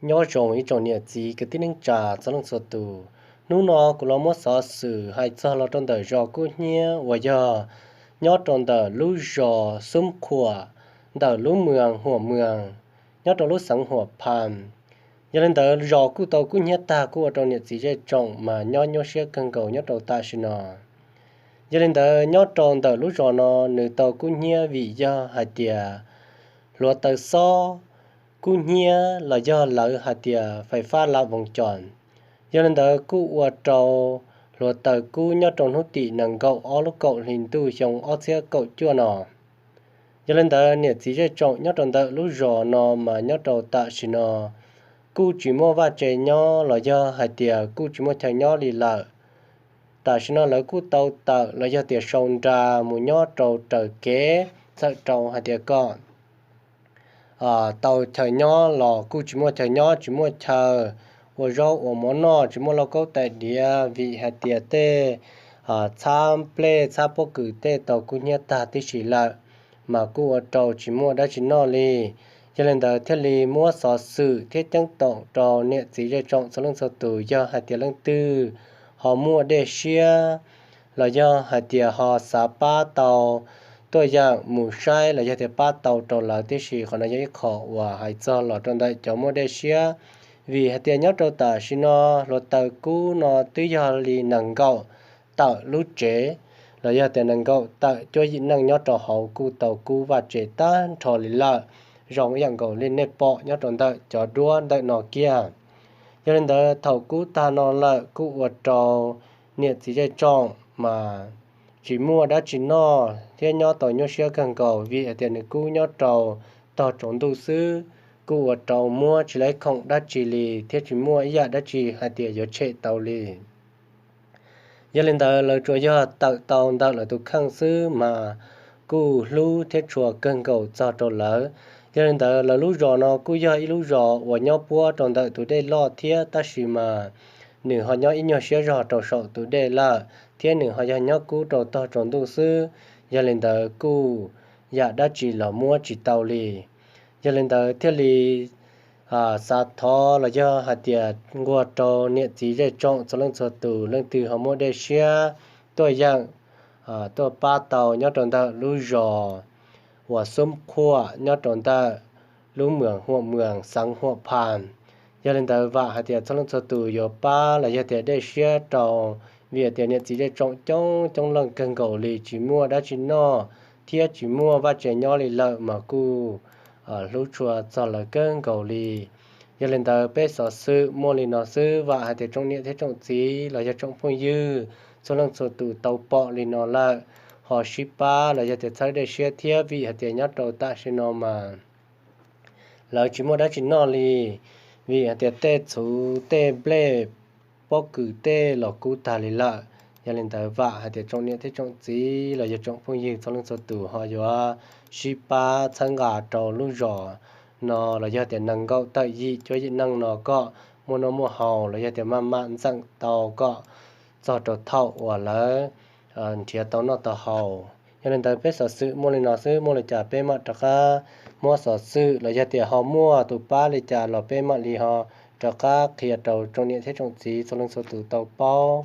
Nyob zoo ib tsoom niam txiv kwv tij neej tsa txhua leej txhua tus. Hnub no kuv los muab xov xwm hais txog los rau ntawm zos Kub Hnyiab uas yog nyob rau ntawm lub zos Xub Qhuam, ntawm lub moos Huam Moos, nyob rau lub xeev Huam Phas. Yog li ntawd zos kuj tau kub hnyiab tag kuj ua rau niam txiv zej tsoom mas nyob nyuaj siab kawg nkaus nyob rau tam sim no. Yog li ntawd nyob rau ntawm lub zos no nws tau kub hnyiab vim yog hais tias hluav taws xob kub hnyiab los yog lawv hais tias fais fab lav voos com. Yog li ntawd kuj ua rau hluav taws kub nyob rau hnub tim nees nkaum ob lub kaum hli ntuj xyoo ob txhiab kaum cuaj no. Yog li ntawd niam txiv zej tsoom nyob rau ntawm lub zos no mas nyob rau tam sim no kuj tsis muaj vaj tse nyob los yog hais tias kuj tsis muaj chaw nyob li lawm. Tam sim no lawv kuj tau tawm los yog tias sau nra mus nyob rau raws kev txhawm rau hais tias kom tau chaw nyob los kuj tsis muaj chaw nyob, tsis muaj chaw ua zaub ua mov noj, tsis muaj lauj kaub tais diav vim hais tias tej txhab nplej txhab pob kws tej tau kub hnyiab tag tib si lawm, mas kuj ua rau tsis muaj dab tsi noj li. Yog li ntawd thiaj li muab xov xwm thiab ceeb toom rau niam txiv zej tsoom txhua leej txhua tus, yog hais tias leej twg ho muaj dej siab los yog hais tias ho xav pab tau tuaj yeem mus saib los yog tias pab tau rau lawv tib si, qhov no yog ib qho uas hais txog los rau ntawm cov muaj dej siab. Vim hais tias nyob rau tam sim no hluav taws kub no twb yog li nees nkaum tawm lub tsev los yog tias nees nkaum tawm cuab yim neej nyob rau hauv kuj tau kub vaj tse tag nrho li lawm, zoo ib yam nkaus li nej pom nyob rau ntawm cov duab ntawm no kiag. Yog li ntawd thaum kub tag no lawm kuj ua rau niam txiv zej tsoom mas tsis muaj dab tsi noj thiab nyob tau nyuaj siab kawg nkaus vim hais tias nws kub nyob rau tog tsaus ntuj xwb, kuj ua rau muab tsis laib khoom dab tsi li thiab tsis muaj ib yam dab tsi hais tias yuav tshem tau li. Yog li ntawd lawv tsuas yog tawm tau ntawm lawv tus kheej xwb mas kuj hlub thiab tshua kawg nkaus txog rau lawv. Yog li ntawd lawv lub zos no kuj yog ib lub zos uas nyob puab rau ntawm tus dej loj thiab tab sis mas nws ho nyob ib nyuag siab zog rau saum tus dej lawm thiab nws ho yog nyob kub rau tog tsaus ntuj xwb. Yog li ntawd kuj yam dab tsi los muab tsis tau li. Yog li ntawd thiaj li xav thov los yog hais tias nquag rau niam txiv zej tsoom txhua leej txhua tus, leej twg ho muaj dej siab tuaj yeem tuaj pab tau nyob rau ntawm lub zos uas Xub Qhuam nyob rau ntawm lub moos Huam Moos xeev Huam Phas. Yog li ntawd vam hais tias txhua leej txhua tus yuav pab los yog tias dej siab rau, vim hais tias niam txiv zej tsoom coob coob leej kawg nkaus li tsis muaj dab tsi noj thiab tsis muaj vaj tse nyob li lawm mas kuj hlub tshua txog lawv kawg nkaus li. Yog li ntawd peb xov xwm muaj li no xwb, vam hais tias tsoom niam thiab tsoom txiv los yog tsoom phooj ywg txhua leej txhua tus tau pom li no lawm ho sib pab los yog tias txhawb dej siab thiab vim hais tias nyob rau tam sim no mas lawv tsis muaj dab tsi noj li, vim hais tias tej txhuv tej nplej pob kws tej los kub tag li lawm. Yog li ntawd vam hais tias tsoom niam thiab tsoom txiv los yog tsoom phooj ywg txhua leej txhua tus ho yuav sib pab txhawb nqa rau lub zos no los yog tias nees nkaum tawm yim cuab yim neej no kom muaj noj muaj haus los yog tias maj mam ntxeem tau kom txog rau thaum uas lawv nrhiav tau noj tau haus. Yog li ntawd peb xov xwm muaj li no xwb, muaj li cas peb mam rov qab muab xov xwm los yog tias ho muaj tus pab li cas los peb mam li ho rov qab qhia rau tsoom niam thiab tsoom txiv txhua leej txhua tus tau paub.